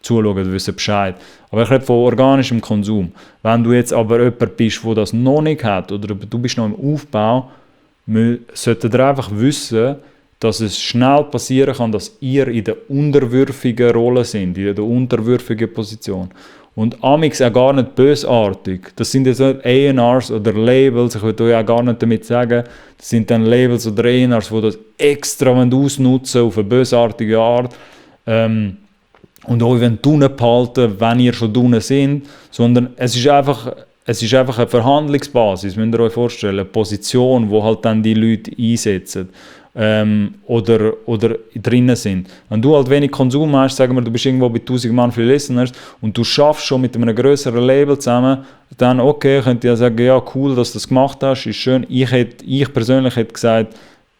zuschauen, wissen Bescheid. Aber ich rede von organischem Konsum. Wenn du jetzt aber jemand bist, der das noch nicht hat, oder du bist noch im Aufbau, solltet ihr einfach wissen, dass es schnell passieren kann, dass ihr in der unterwürfigen Rolle sind, in der unterwürfigen Position. Und amix auch gar nicht bösartig. Das sind jetzt nicht A&Rs oder Labels, ich will euch auch gar nicht damit sagen, das sind dann Labels oder A&Rs, die das extra ausnutzen auf eine bösartige Art. Und euch unten behalten, wenn ihr schon unten seid, sondern es ist einfach eine Verhandlungsbasis, müsst ihr euch vorstellen, eine Position, wo halt dann die Leute einsetzen. Oder drinnen sind. Wenn du halt wenig Konsum hast, sagen wir, du bist irgendwo bei 1000 Mann für Listeners und du schaffst schon mit einem grösseren Label zusammen, dann okay, könnt ihr ja sagen, ja cool, dass du das gemacht hast, ist schön. Ich persönlich hätte gesagt,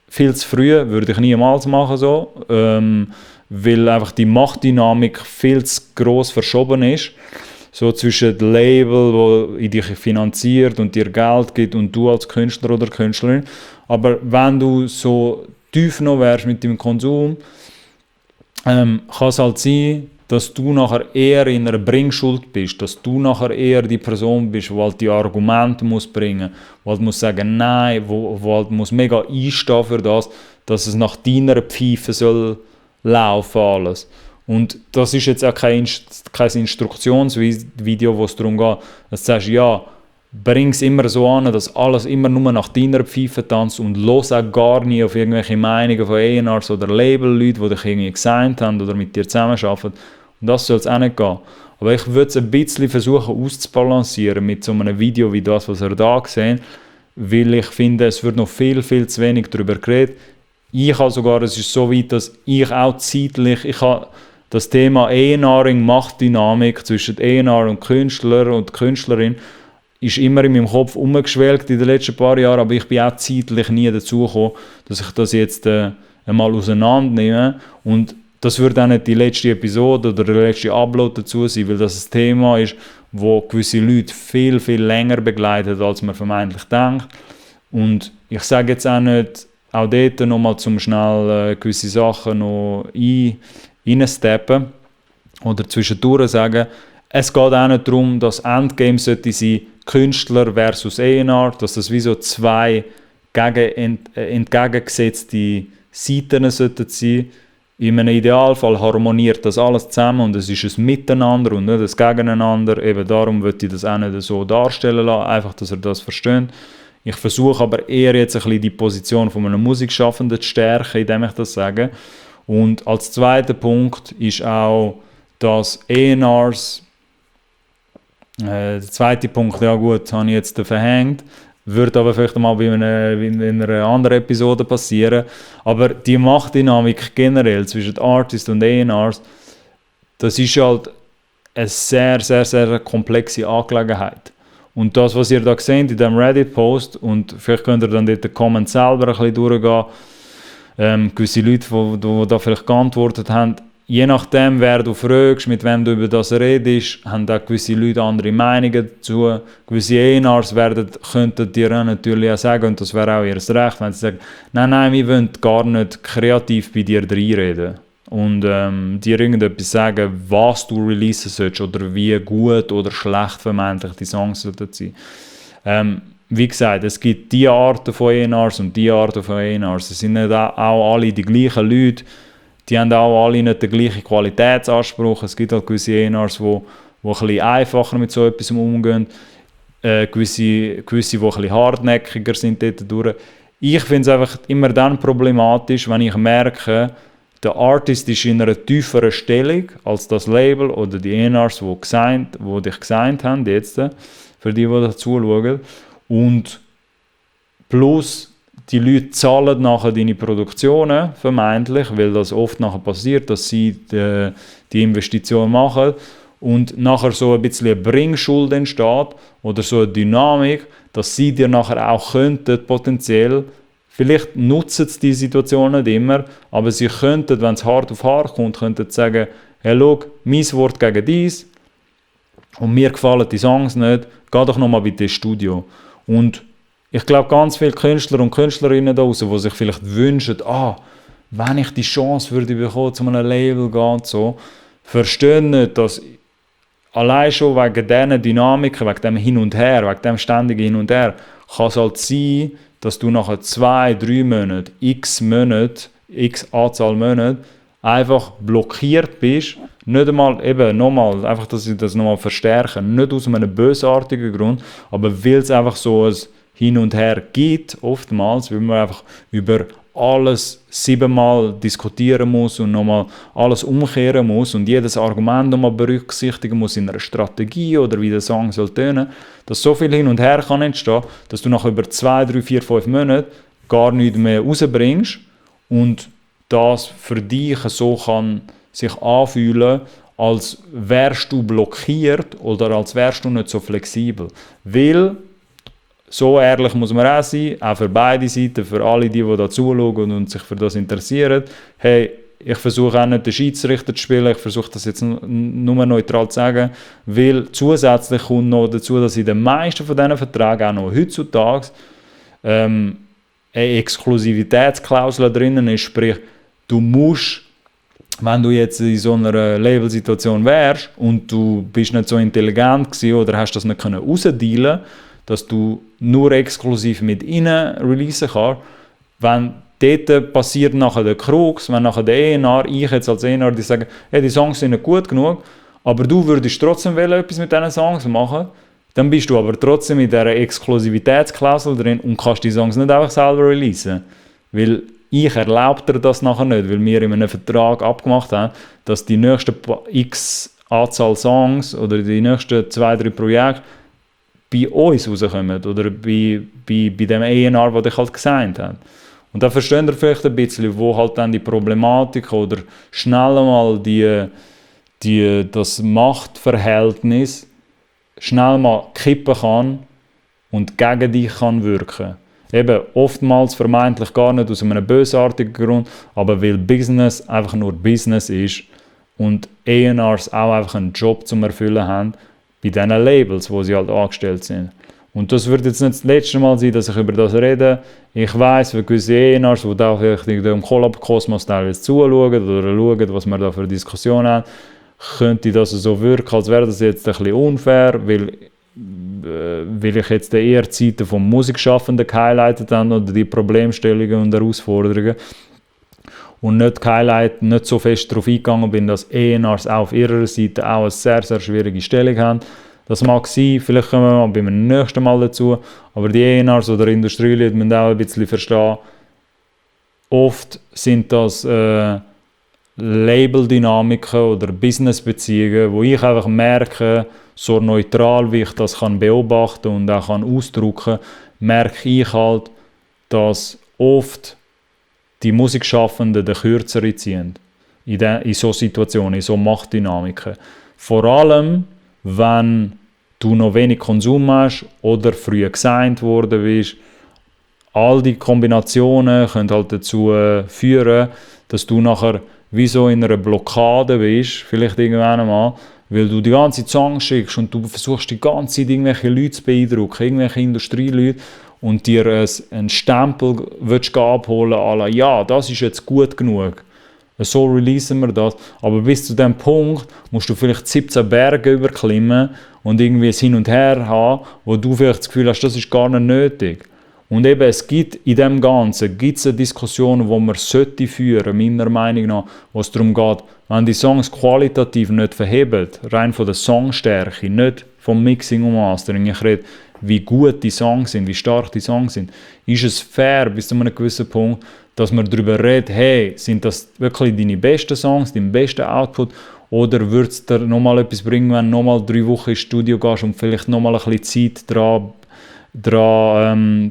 viel zu früh, würde ich niemals machen so, weil einfach die Machtdynamik viel zu gross verschoben ist. So zwischen dem Label, das dich finanziert und dir Geld gibt und du als Künstler oder Künstlerin. Aber wenn du so tief noch wärst mit dem Konsum, kann es halt sein, dass du nachher eher in einer Bringschuld bist, dass du nachher eher die Person bist, die halt die Argumente muss bringen, die halt muss sagen nein, wo halt muss mega einstehen für das, dass es nach deiner Pfeife soll laufen alles. Und das ist jetzt auch kein Instruktionsvideo, wo es darum geht, dass du sagst, ja, bring es immer so an, dass alles immer nur nach deiner Pfeife tanzt und los auch gar nie auf irgendwelche Meinungen von A&Rs oder Label-Leuten, die dich irgendwie gesigned haben oder mit dir zusammenarbeiten. Und das soll es auch nicht gehen. Aber ich würde es ein bisschen versuchen auszubalancieren mit so einem Video wie das, was ihr da gesehen, weil ich finde, es wird noch viel, viel zu wenig darüber geredet. Ich habe sogar, es ist so weit, dass ich auch zeitlich, ich habe das Thema A&Ring, Machtdynamik zwischen A&R und Künstler und Künstlerin, ist immer in meinem Kopf umgeschwelgt in den letzten paar Jahren, aber ich bin auch zeitlich nie dazu gekommen, dass ich das jetzt einmal auseinandernehme. Und das wird auch nicht die letzte Episode oder der letzte Upload dazu sein, weil das ein Thema ist, wo gewisse Leute viel, viel länger begleitet, als man vermeintlich denkt. Und ich sage jetzt auch nicht, auch dort nochmal zum schnell gewisse Sachen noch reinsteppen oder zwischendurch sagen, es geht auch nicht darum, dass Endgame sollte sein, Künstler versus A&R, dass das wie so zwei entgegengesetzte Seiten sollten sein. In einem Idealfall harmoniert das alles zusammen und es ist ein Miteinander und nicht ein Gegeneinander. Eben darum würde ich das auch nicht so darstellen lassen, einfach, dass ihr das versteht. Ich versuche aber eher jetzt ein bisschen die Position von einem Musikschaffenden zu stärken, indem ich das sage. Und als zweiter Punkt ist auch, dass A&Rs der zweite Punkt, ja gut, habe ich jetzt verhängt, wird aber vielleicht mal in einer anderen Episode passieren. Aber die Machtdynamik generell zwischen Artists und A&Rs, das ist halt eine sehr, sehr, sehr komplexe Angelegenheit. Und das, was ihr da seht in diesem Reddit-Post, und vielleicht könnt ihr dann dort den Comment selber ein bisschen durchgehen, gewisse Leute, die da vielleicht geantwortet haben, je nachdem, wer du fragst, mit wem du über das redest, haben auch gewisse Leute andere Meinungen dazu. Gewisse A&Rs könnten dir auch natürlich auch sagen, und das wäre auch ihr Recht, wenn sie sagen, nein, wir wollen gar nicht kreativ bei dir reinreden. Und dir irgendetwas sagen, was du releasen sollst oder wie gut oder schlecht vermeintlich die Songs sollten sein. Wie gesagt, es gibt die Arten von A&Rs und die Arten von A&Rs. Es sind nicht auch alle die gleichen Leute. Die haben auch alle nicht den gleichen Qualitätsanspruch. Es gibt halt gewisse A&Rs, die ein bisschen einfacher mit so etwas umgehen. gewisse, die ein bisschen hartnäckiger sind dort durch. Ich finde es einfach immer dann problematisch, wenn ich merke, der Artist ist in einer tieferen Stellung als das Label oder die A&Rs, die dich gesigned haben, jetzt, für die da zuschauen. Und plus, die Leute zahlen nachher deine Produktionen, vermeintlich, weil das oft nachher passiert, dass sie die Investition machen und nachher so ein bisschen eine Bringschuld entsteht oder so eine Dynamik, dass sie dir nachher auch könnten, potenziell, vielleicht nutzen sie die Situation nicht immer, aber sie könnten, wenn es hart auf hart kommt, könnten sagen, hey, schau, mein Wort gegen dies und mir gefallen die Songs nicht, geh doch nochmal bitte ins Studio. Und ich glaube, ganz viele Künstler und Künstlerinnen da draußen, die sich vielleicht wünschen, wenn ich die Chance würde bekommen, zu einem Label gehen und so, verstehen nicht, dass allein schon wegen diesen Dynamiken, wegen dem Hin und Her, wegen dem ständigen Hin und Her, kann es halt sein, dass du nach 2, 3 Monaten, x Anzahl Monate, einfach blockiert bist. Nicht einmal, eben nochmal, einfach, dass ich das nochmal verstärke, nicht aus einem bösartigen Grund, aber weil es einfach so ein Hin und Her gibt, oftmals, weil man einfach über alles 7-mal diskutieren muss und nochmal alles umkehren muss und jedes Argument nochmal berücksichtigen muss in einer Strategie oder wie der Song soll tönen, dass so viel hin und her kann entstehen, dass du nach über 2, 3, 4, 5 Monaten gar nichts mehr rausbringst und das für dich so kann sich anfühlen, als wärst du blockiert oder als wärst du nicht so flexibel. Weil, so ehrlich muss man auch sein, auch für beide Seiten, für alle, die da zuschauen und sich für das interessieren. Hey, ich versuche auch nicht den Schiedsrichter zu spielen, ich versuche das jetzt nur neutral zu sagen, weil zusätzlich kommt noch dazu, dass in den meisten von diesen Verträgen, auch noch heutzutage, eine Exklusivitätsklausel drinnen ist, sprich, du musst, wenn du jetzt in so einer Label-Situation wärst und du bist nicht so intelligent gewesen oder hast das nicht rausdealen, dass du nur exklusiv mit ihnen releasen kannst. Wenn dort passiert nachher der Krux, wenn nachher der ENR, ich jetzt als ENR, die sagen, hey, die Songs sind nicht gut genug, aber du würdest trotzdem etwas mit diesen Songs machen, dann bist du aber trotzdem in dieser Exklusivitätsklausel drin und kannst die Songs nicht einfach selber releasen. Weil ich erlaube dir das nachher nicht, weil wir in einem Vertrag abgemacht haben, dass die nächsten x Anzahl Songs oder die nächsten 2, 3 Projekte bei uns rauskommen oder bei dem A&R, der dich halt gesigned hat. Und da verstehen wir vielleicht ein bisschen, wo halt dann die Problematik oder schnell mal das Machtverhältnis schnell mal kippen kann und gegen dich kann wirken. Eben oftmals vermeintlich gar nicht aus einem bösartigen Grund, aber weil Business einfach nur Business ist und A&Rs auch einfach einen Job zum Erfüllen haben, bei diesen Labels, wo sie halt angestellt sind. Und das wird jetzt nicht das letzte Mal sein, dass ich über das rede. Ich weiss, für gewisse A&Rs, die da vielleicht im Collab-Kosmos teilweise zuschauen oder schauen, was wir da für Diskussionen haben, könnte das so wirken, als wäre das jetzt ein bisschen unfair, weil ich jetzt eher die Seite vom Musikschaffenden gehighlightet habe oder die Problemstellungen und Herausforderungen und nicht so fest darauf eingegangen bin, dass A&Rs auch auf ihrer Seite auch eine sehr, sehr schwierige Stellung haben. Das mag sein, vielleicht kommen wir mal beim nächsten Mal dazu, aber die A&Rs oder Industrieleute müssen auch ein bisschen verstehen, oft sind das Label-Dynamiken oder Business-Beziehungen, wo ich einfach merke, so neutral wie ich das kann beobachten und auch kann ausdrücken, merke ich halt, dass oft die Musikschaffenden den Kürzeren ziehen. In so Situationen, in so Machtdynamiken. Vor allem, wenn du noch wenig Konsum hast oder früh gesigned worden bist. All die Kombinationen können halt dazu führen, dass du nachher wie so in einer Blockade bist, vielleicht irgendwann einmal, weil du die ganze Songs schickst und du versuchst die ganze Zeit irgendwelche Leute zu beeindrucken, irgendwelche Industrieleute und dir einen Stempel willst abholen, à la, ja, das ist jetzt gut genug. So releasen wir das. Aber bis zu dem Punkt musst du vielleicht 17 Berge überklimmen und irgendwie es hin und her haben, wo du vielleicht das Gefühl hast, das ist gar nicht nötig. Und eben, es gibt in dem Ganzen eine Diskussion, die man sollte führen, meiner Meinung nach, wo es darum geht, wenn die Songs qualitativ nicht verheben, rein von der Songstärke, nicht vom Mixing und Mastering, ich rede, wie gut die Songs sind, wie stark die Songs sind, ist es fair bis zu einem gewissen Punkt, dass man darüber redet, hey, sind das wirklich deine besten Songs, dein bester Output, oder würde es dir nochmal etwas bringen, wenn du nochmal 3 Wochen ins Studio gehst und vielleicht nochmal ein bisschen Zeit dran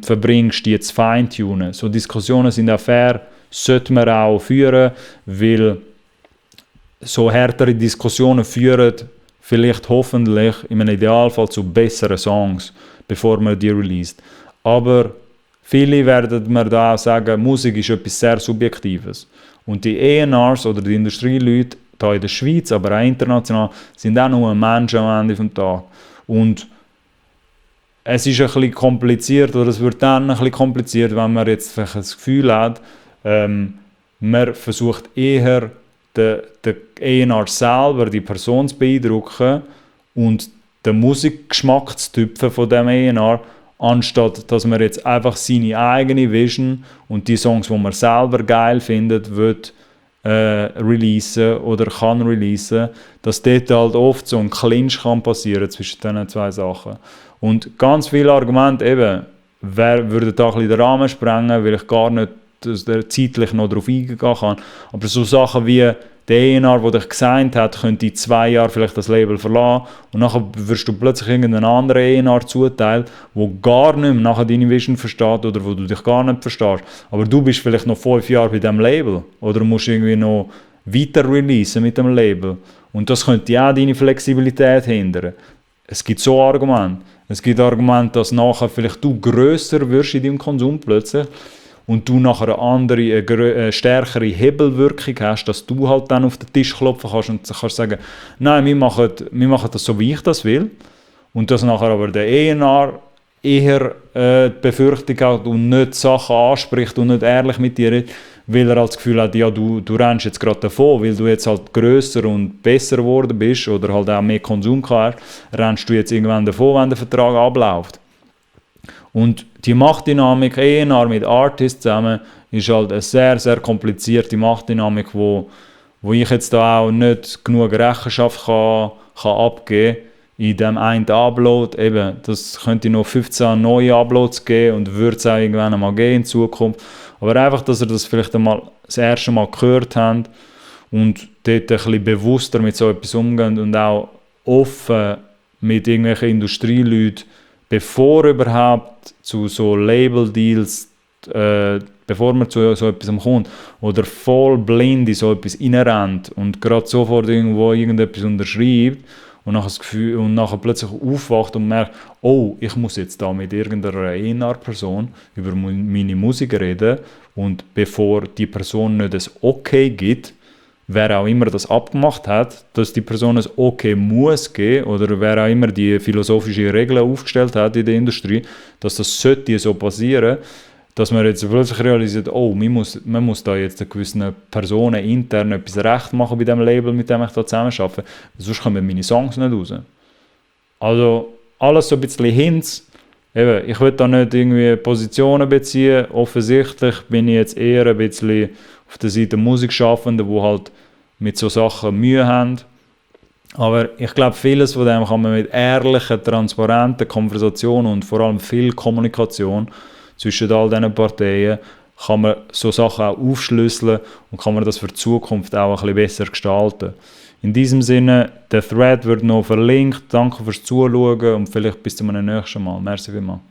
verbringst, die zu feintunen. So Diskussionen sind auch fair, sollte man auch führen, weil so härtere Diskussionen führen vielleicht hoffentlich in einem Idealfall zu besseren Songs, bevor man die released. Aber viele werden mir da auch sagen, Musik ist etwas sehr Subjektives. Und die A&Rs oder die Industrieleute hier in der Schweiz, aber auch international, sind auch nur Menschen am Ende des Tages. Und es ist ein bisschen kompliziert, oder es wird dann ein bisschen kompliziert, wenn man jetzt vielleicht das Gefühl hat, man versucht eher den A&R selber, die Person zu beeindrucken und den Musikgeschmack zu tüpfen von dem A&R, anstatt dass man jetzt einfach seine eigene Vision und die Songs, die man selber geil findet, wird releasen oder kann releasen, dass dort halt oft so ein Clinch kann passieren zwischen diesen zwei Sachen. Und ganz viele Argumente eben, würden da ein bisschen den Rahmen sprengen, weil ich gar nicht zeitlich noch darauf eingehen kann. Aber so Sachen wie der A&R, der dich gesigned hat, könnte in 2 Jahren vielleicht das Label verlassen und nachher wirst du plötzlich irgendeinen anderen A&R zuteilt, der gar nicht mehr nachher deine Vision versteht oder wo du dich gar nicht verstehst. Aber du bist vielleicht noch 5 Jahre bei diesem Label oder musst irgendwie noch weiter releasen mit dem Label. Und das könnte auch deine Flexibilität hindern. Es gibt so Argumente. Es gibt Argumente, dass nachher vielleicht du grösser wirst in deinem Konsum plötzlich und du nachher eine andere, eine stärkere Hebelwirkung hast, dass du halt dann auf den Tisch klopfen kannst und kannst sagen, nein, wir machen das so, wie ich das will. Und dass nachher aber der A&R eher die Befürchtung hat und nicht Sachen anspricht und nicht ehrlich mit dir redet, weil er halt das Gefühl hat, ja, du rennst jetzt gerade davon, weil du jetzt halt grösser und besser geworden bist oder halt auch mehr Konsum hast, rennst du jetzt irgendwann davon, wenn der Vertrag abläuft. Und die Machtdynamik A&R mit Artists zusammen ist halt eine sehr, sehr komplizierte Machtdynamik, wo ich jetzt da auch nicht genug Rechenschaft kann abgeben kann. In dem einen Upload, eben, das könnte noch 15 neue Uploads geben und würde es auch irgendwann einmal geben in Zukunft. Aber einfach, dass ihr das vielleicht einmal das erste Mal gehört habt und dort ein bisschen bewusster mit so etwas umgehen und auch offen mit irgendwelchen Industrieleuten, bevor überhaupt zu so Label-Deals, bevor man zu so etwas kommt oder voll blind in so etwas reinrennt und gerade sofort irgendwo irgendetwas unterschreibt und nachher das Gefühl und nachher plötzlich aufwacht und merkt, oh, ich muss jetzt da mit irgendeiner A&R-Person über meine Musik reden und bevor die Person nicht das Okay gibt, wer auch immer das abgemacht hat, dass die Person es Okay muss geben oder wer auch immer die philosophische Regeln aufgestellt hat in der Industrie, dass das sollte so passieren, dass man jetzt plötzlich realisiert, oh, man muss da jetzt gewissen Personen intern etwas recht machen bei dem Label, mit dem ich da zusammen arbeite, sonst kommen meine Songs nicht raus. Also alles so ein bisschen Hints. Eben, ich will da nicht irgendwie Positionen beziehen. Offensichtlich bin ich jetzt eher ein bisschen auf der Seite Musikschaffender, die halt mit so Sachen Mühe haben. Aber ich glaube, vieles von dem kann man mit ehrlichen, transparenten Konversationen und vor allem viel Kommunikation zwischen all diesen Parteien kann man so Sachen auch aufschlüsseln und kann man das für die Zukunft auch ein bisschen besser gestalten. In diesem Sinne, der Thread wird noch verlinkt. Danke fürs Zuschauen und vielleicht bis zum nächsten Mal. Merci vielmals.